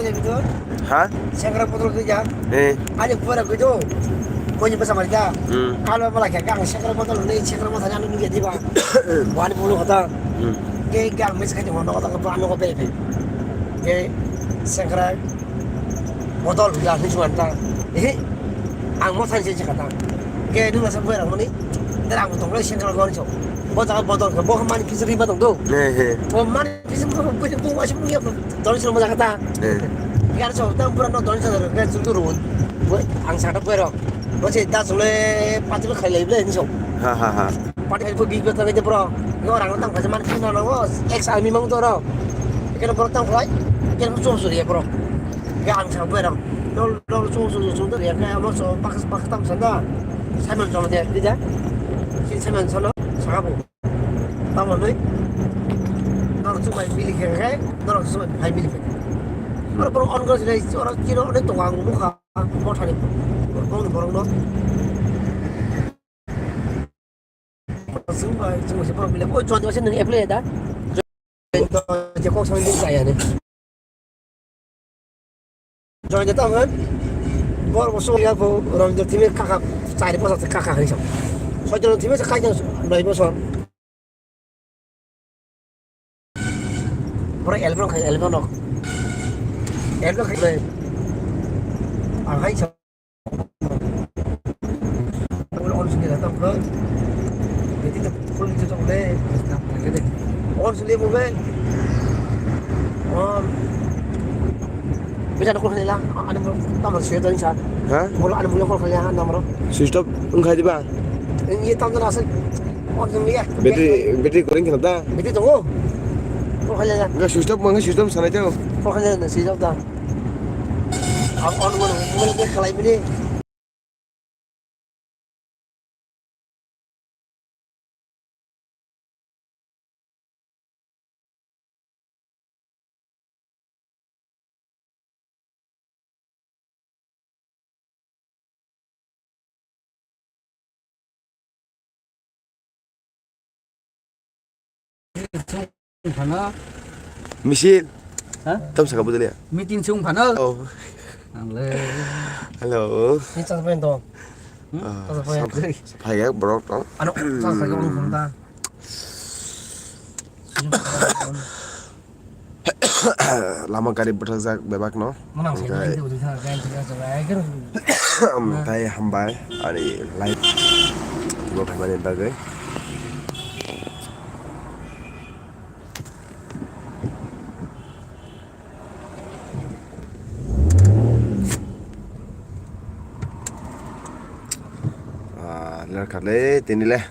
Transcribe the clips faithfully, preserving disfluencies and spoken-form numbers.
Ha? Sengra botol khe ja. Eh. Ani pura khe do. Koi ni basa mari da. Hmm. Alo bala khe gang sengra botol ni sengra botol ani nungya diba. Wani bulu kota. Hmm. Ke gang mes khe hono kota ko ano ko pe pe. Ke sengra botol ja ni chuan ta. Eh. Ang mo san se kata. Ke nung sa pura mani. Dar ang tong sengra botol cho. Bo jaga botol khe bo mani kisi riba tong do. Eh, eh. Bo mani Bisim ko bui bung wasim bung ya. Doni sal maja kata. Eh. Yar so tam pura no doni sal ke chuntu run. Bui ang sata bui rok. Bo se da sule pati lo khailai ble ni so. Ha, ha, ha. Pati khai ko big bata de bro. Yo rang tam khai man kin no no. Ex ami mang to ro. Ke bro tam khai. Ke mo so so ye bro. Ke ang sa bui rok. Dol dol so so so to ya ke mo so bakas bakas tam sanda. Simon jolo de de. Kin Simon solo. Saka bu. Tamo nui. Norok chumai bili khe khe, norok chumai phai bili khe. Oro borok on gor sinai, oro chino onek tongo ang nukha, mothani borok, borok no. Chumai, chumai se borok bili, oi chon se nung apply da. Je kok sang din kaya ne. Join da tamo. Bor bo so ya bo rom de timi kaka, chari bosor kaka hai so. Sojon timi se kaka noi bosor. Boro elbow khai elbow nok. Elbow khai. Ang hai so. Full on sini datang ke. Jadi ke full itu tak boleh. On sini boleh. On. Bisa nak call kali lah. Ada mau tambah sih tu insya. Ha? Kalau ada mau call kali ya, nomor. Switch off engkha diba? Ini tambah asal. On sini ya. Battery, battery goreng kena da? Battery tunggu. Call kali ya. Enggak, switch off, enggak, switch off sana itu. Call kali ya, switch off dah. Ang on mana, mana dia kalai bini. Misil. Ha? Tam saka budaliya. Meeting sung phano. Oh. Angle. Hello. Ni chas pen to. Hmm? Ah, chas pen. Phai ya, bro, to. Ano, chas pen ko phone ta. Lama gari bwthakjak bebak no. Manang sai. Oke. Oke. Oke. Tei hambai ani live bo phaimani bagwi. Ah, lerkha le tini le.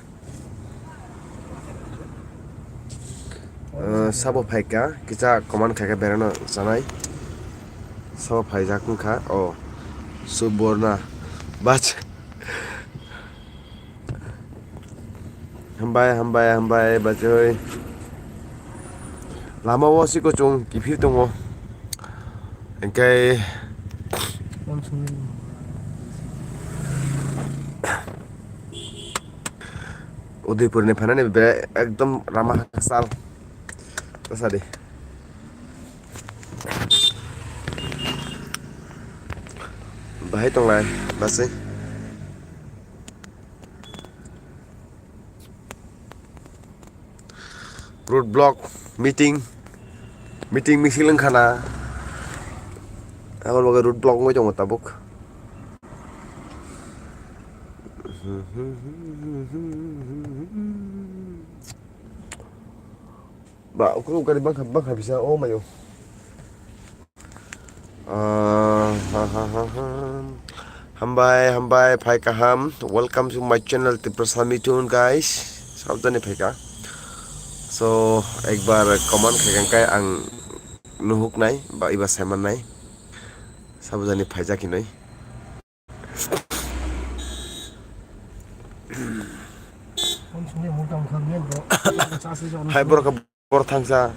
Ah, sabo phaikha, kisa command khaikha berano chanai. Sabo phaijak wngkha, oh, Suborna. Bach. Hambai, hambai, hambai, bachoi. Lama o si kuchung kiphil tongo. Engkai Udaipur ni phainani bere ekdom lama hakchal. Tasa di. Bahai tonglai, basi. Road block, meeting, meeting misil wngkha na. Aboni bagwi road block wngwi tongo tabuk. Ba, ukuluk gari bangkha, bangkha bisa, oh mayo. Ah, ha, ha, ha, ha. Hambai, hambai, phai kaham. Welcome to my channel, Tiprasa Mithun, guys. Sabjani phaika. So, ekbar comment khaikha kai ang nuhuknai, ba iba saimannai. Sabjani phaijak hinwi. Hai borok. Borok thangsa.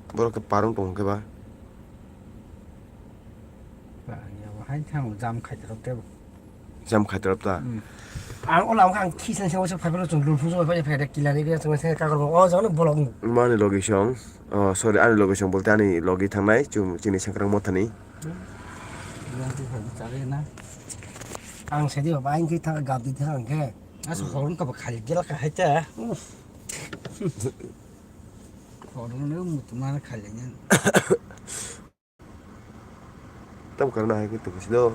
Borok khe parwng tong khe ba. Ba, ya, bo hai thang jam khai tong khe bo. Jam khaitwrap ta. Hmm. Ang ola ang kisa sengsa phai phai chung lul phung phai phai kila ni kisa sengsa kakor o jano bolong. Mani logi song. Oh, sorry, ani logi song bolte ani logi thangnai chung chini Sankrang Mothani. Yang tu phai chale na. Ang sedi baba ang ki thang gap di thang ke. As horong ka ba khali gela ka hai ta. Horong ne mutu mana khali nyan. Tam karena hai gitu sih do.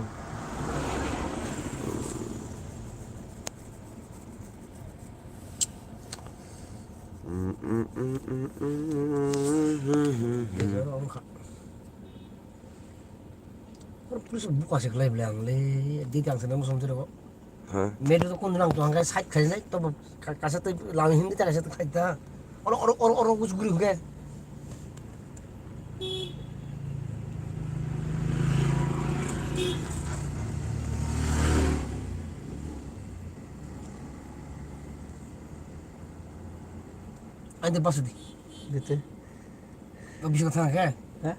Police buka sih kelai bilang le, di gang sana musuh sih do. Ha? Medu to kun lang to hangkai side khai nai to ka-, kasa to lang hindi ta kasa to khai ta. Oro, oro, oro, oro, gus guri huke. Ante bas di. Gitu. Bisa kata ke? Ha?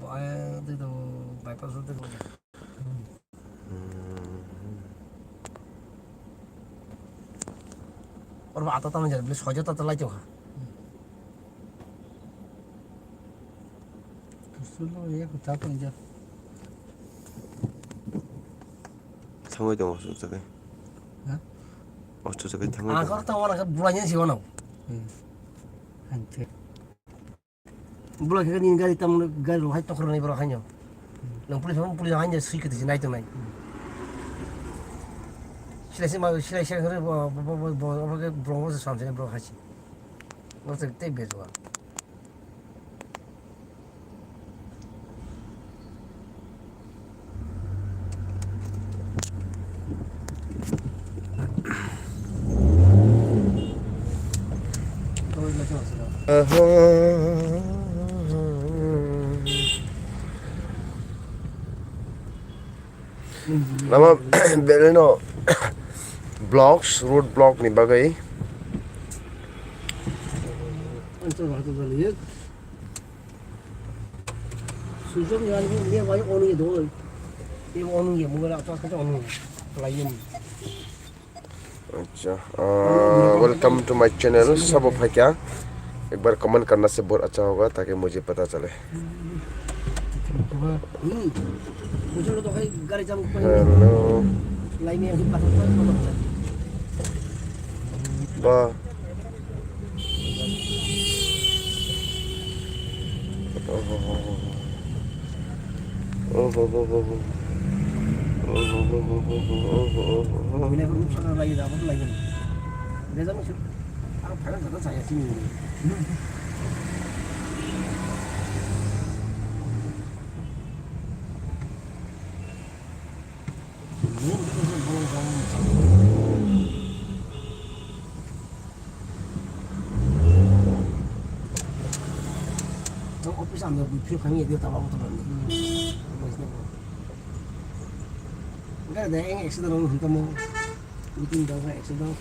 Ba-, itu bypass itu. Oro ata tamo jani beli soja tata lai tongkha. Kusulo ya kota pun ja. Thangwi tongo osto jaga. Ha? Osto jaga thangwi tongo. Ang kok tamo na bulanya si wano. Hmm. Ante. Bula khe nini gari tamni gari rok hai tokro nai borok haino. Nang police phone police haino sui kati nai tongnai. Silai se ma silai se bo bo bo bo bo ke borok se samse borok hai si. Borok se tei bejwa. Lama belai no blocks, road block ni bagwi. Sujok ni ani ni wai onu ye doi. Ye onu ye mobile ato ato onu ye. Lai ye. Acha, ah, welcome to my channel. Sabo phaikya. Ek bar comment karna se bahut acha hoga, taki mujhe pata chale. Hmm. Hello. Lai ye. Ba. Office ang phil khangi dia tawa ko tawa. Enggak ada yang accident orang hantam mau. Meeting dah accident.